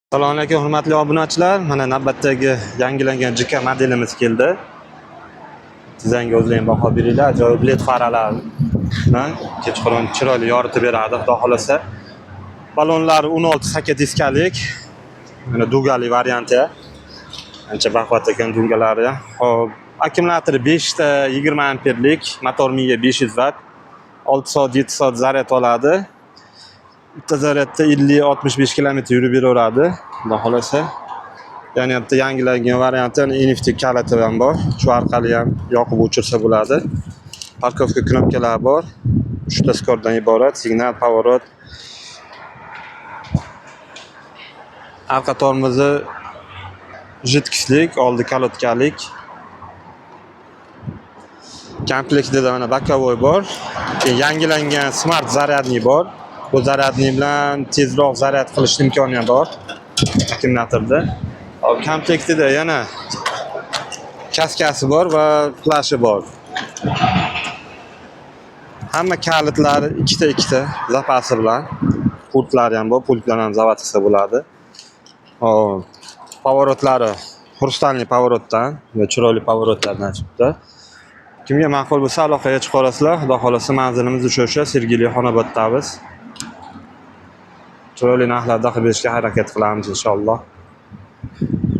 Assalomu alaykum, hurmatli obunachilar. Mana navbatdagi yangilangan JK modelimiz keldi. Dizaynga o'zlaring baho beringlar. Ajoyib LED faralar bilan kechqurun chiroyli yoritib beradi, xudo xolasa. Balonlari 16 saka diskalik. Mana дуга li varianti. Ancha baquvvat ekan дуга lari. Xo'p, akkumulyatori 5 ta 20 amperlik, motor miya 500 vatt. 6 soat, 7 soat zaryad oladi. Bitta zaryadda 50-65 kilometr yurib beraveradi, xudo xolasa. Ya'ni bitta yangilangan varianti, ya'ni NFC kaliti ham bor. Shu orqali ham yoqib o'chirsa bo'ladi. Парковка knopkalari bor. Uchta скор dan iborat, signal, поворот. Arqa tormozi жидкость lik, oldi колодка lik. Komplektida mana боковой bor. Keyin yangilangan smart зарядный bor. Bu зарядный bilan tezroq zaryad qilish imkoni ham bor akkumulyatorda. Hop, komplektida yana kaskasi bor va plashi bor. Hamma kalitlari ikkita ikkita zapasi bilan. Pultlari ham bor, pult bilan ham zavod qilsa bo'ladi. Hop, поворот lari хрустальный поворот dan va chiroyli поворот lardan chiqdi. Kimga ma'qul bo'lsa, aloqaga chiqa olasizlar. Xudo xolasa, manzilimiz o'sha Sergeli, Xonoboddamiz. Chiroyli narxlarda qilib berishga harakat qilamiz, inshaalloh.